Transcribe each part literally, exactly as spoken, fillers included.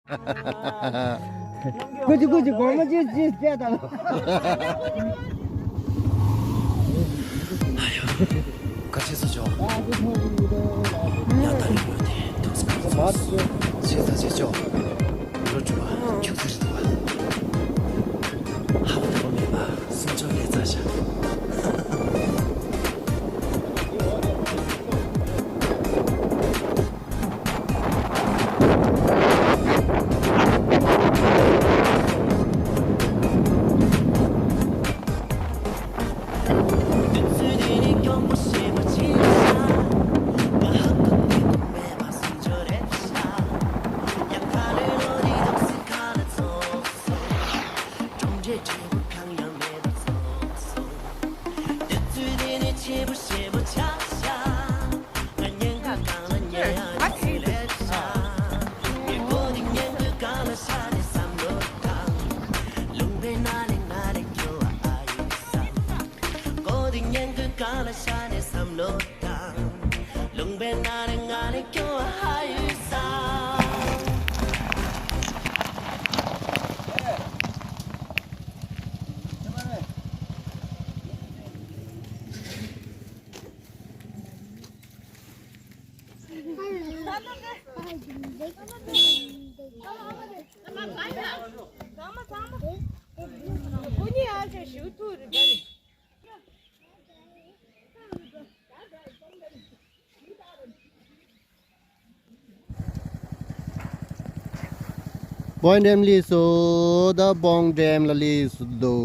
ཀུ་ཅི་ཀུ་ཅི་སྒོར་མོ་ཅི་ཅི་སྤྲད་དང་། ཁ་ཆེ་སུ་ཆོག་ཡང་ད་ལི་ཡོད་དེ་ཐུགས་སུ་ཁག་སོང་། ཆེ་ད་ཆེ་ཆོག་ལོ་ཆུ་བ་ཁྱུག་ཙི་རི་དུ་བ། ཧ་བ་དུ་བ་མེད་པ་སུམ་ཆོག་ལས་ཙ་ཤ། སྤོང་ཌེམ་ལི་སུ་ད་སྤོང་ཌེམ་ལ་ལི་སུ་དོ།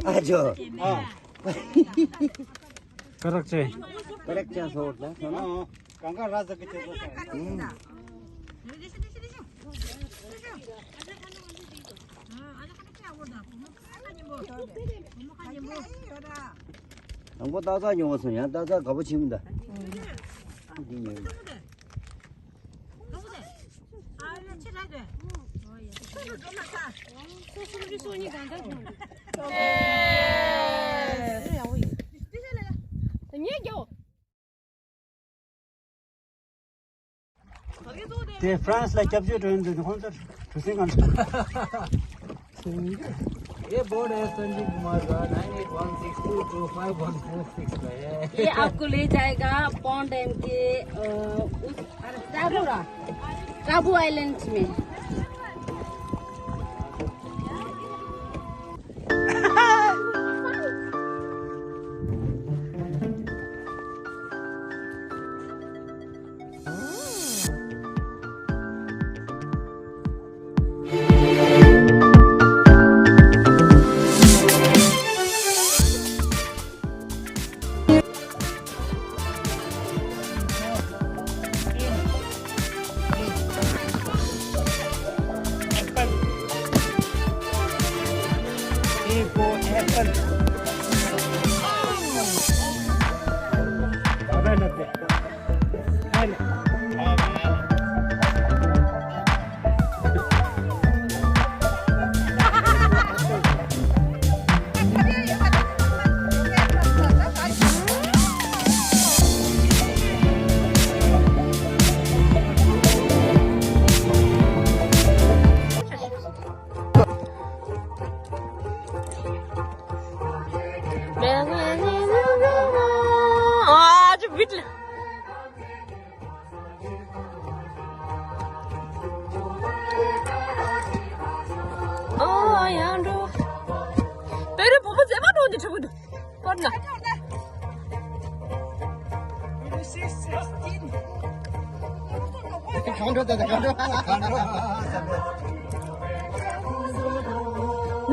ཨ་ཇོ། ཀ་རག་ཅེ། ཀ་རག་ཅེ་སོ་ད་སོ་ན། གང་ག་ར་ཟ་གི་ཅེ་སོ་ས། དང་པོ་སྟག་ཚང་ཉོ་བ་སོང་ཡང་སྟག་ཚང་དགའ་པོ་ཆེན་པོ་འདུག་འདི་ཉོས། དེ་ཧྥ་རན་སི་ལ་སྐྱབས་བཅོལ་འགྲོ་ཡིན་འདུག་ཁོང་ཚོ་གྲུ་གཟིངས་གང་འདུག ये बोर्ड है संजीव कुमार का, nine eight one six two two five one four six का है। ये आपको ले जाएगा पौंड डैम के, अ, उस, अरे, टाबू रा, टाबू आइलैंड में। एप्पल। A for Apple. अबे नते। ཨ་ཅོ་བིད་ལ། ཨ་ཡང་འགྲོ། དཔེ་རུ་བུ་མོ་མཛེས་མ་འགྲོ་འདི་ཁྲི་བུ་འདུག་ཀོར་ན། གང་འགྲོ་དེ་གང་འགྲོ།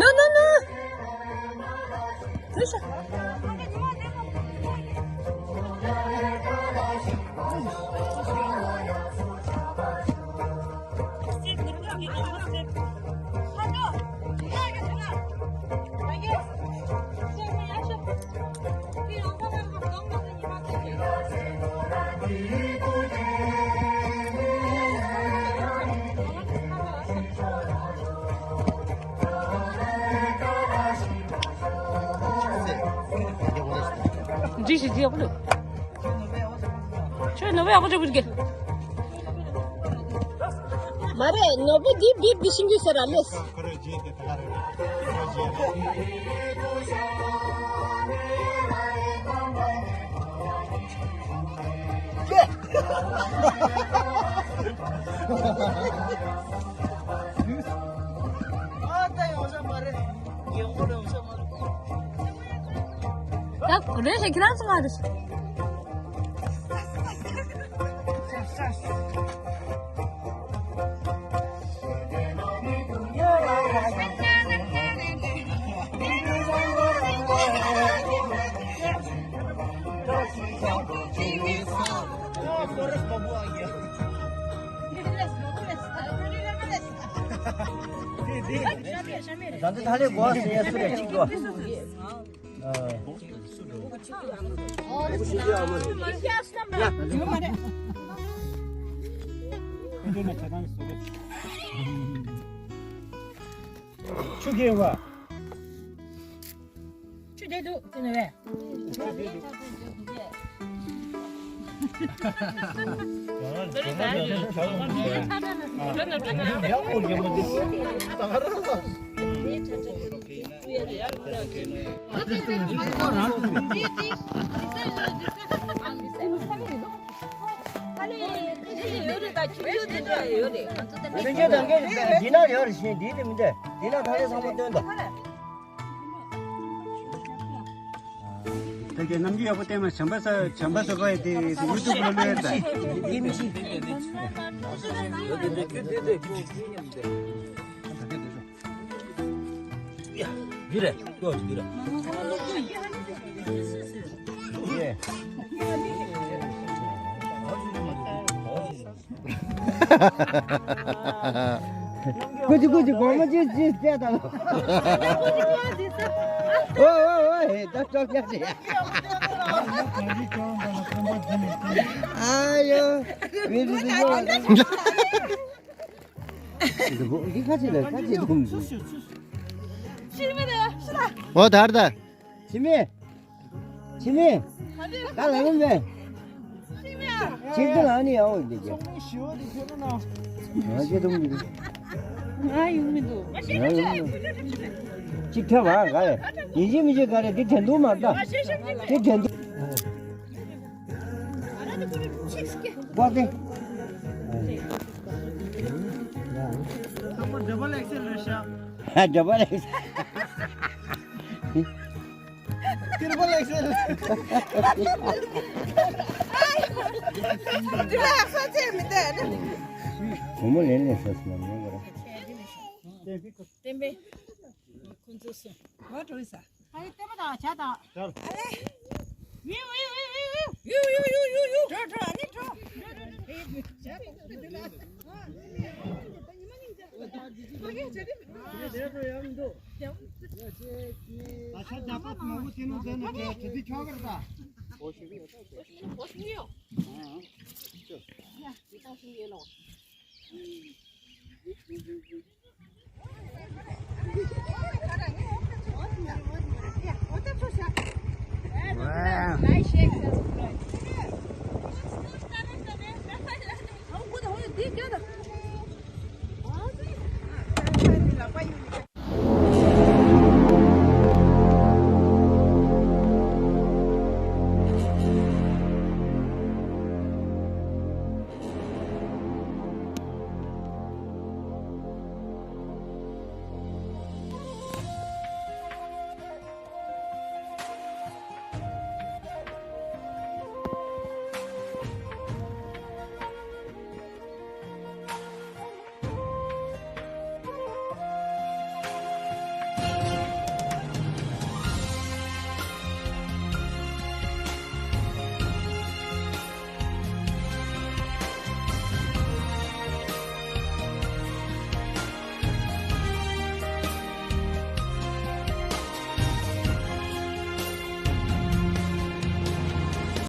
ནོ་ནོ་ནོ། ཞིག་ཅི་ཡག་པོ་འདུག་ཁྱོད་ནོར་བུ་ཡག་པོ་འཇོག་གི་འདུག་གས། མ་རེད། ནོར་བུ་འདི་བིབ་འདི་ཤིང་གི་ཟེར་ར་ལེས། ད་རེད་ཤག་ཁྱེད་རང་ཚོ་མ་རེད། ད་ལྟ་ཐ་ལེ་གོ་སེ་སུ་རེད་ཅིག་གོ། ཆུ་རྒྱས་པ། ཆུ་རྒྱས་འདུག་དེ་ནས་བས། འདི་ན་ཡོད་རེད་ཤིང་འདི་དེ་མི་འདྲ། འདི་ན་ཐ་ལེ་ཚང་མ་སྟོན་དང་། ད་གི་རྣམ་འགྱུར་ཡག་པོ་བསྟན་མ། བྱམས་པ་ཟེར། བྱམས་པ་ཟེར་བ་ཡི་དེ་ཡུ་ཊུབ་ལ་བླུགས་ཡོད་ད། དེ་མི་ཤེས། ཡ་འདི་རེད། ལྟོས་འདི་རེད། ཀུ་ཅི་ཀུ་ཅི་སྒོར་མོ་ཅི་ཅི་སྤྲད་དང་། ཨོ་ཨོ་ཨོ། ཧེ་ད་སྟོབས་རྒྱག་ཅི། ཨ་ཡོ། མི་རི་རི་ཡོ། འདི་ཁ་ཅི་ལ་ཁ་ཅི་འདུག་ཨོ་དར་ད། ཆི་མེ། ཆི་མེ། ད་ལ་ལུང་མེ། ཆི་མེ། ཆི་ཏི་ལ་ནི་ཡའོ་འདི་ཀྱི། ང་ཅི་དུང་འདི། ང་ཡོང་མི་འདུག་ང་ཡོང་མི་འདུག་ཅི་ཐེ་བ་ག་རེ། ཡིན་གཅིག་མིན་གཅིག་ག་རེ་འདི་དྲན་འདུག་མ་ད། འདི་དྲན་འདུག་ཀོ་ཏེ། ཌབ་བལ་ཨེག་སེལ་རེད་ཤག་ཌབ་བལ་ཨེག་སེལ། ཏྲི་པལ་ཨེག་སེལ། ཏྲི་པལ་ཨེག་སེལ་ཅེས་མི་འདུག་བུ་མོ་ལེན་ལེན་ས་སུ་མ་མྱོང་གི་རེད། བསྟན་པའི་ཁོང་ཚོ་སོང་། ང་འགྲོ་ཡི་ས། ཨ་ནི་བསྟན་པ་དང་བྱ་དང་། ཨ་ལེ། ཡུ་ཡུ་ཡུ་ཡུ་ཡུ། འགྲོ་འགྲོ་ཨ་ནི་འགྲོ།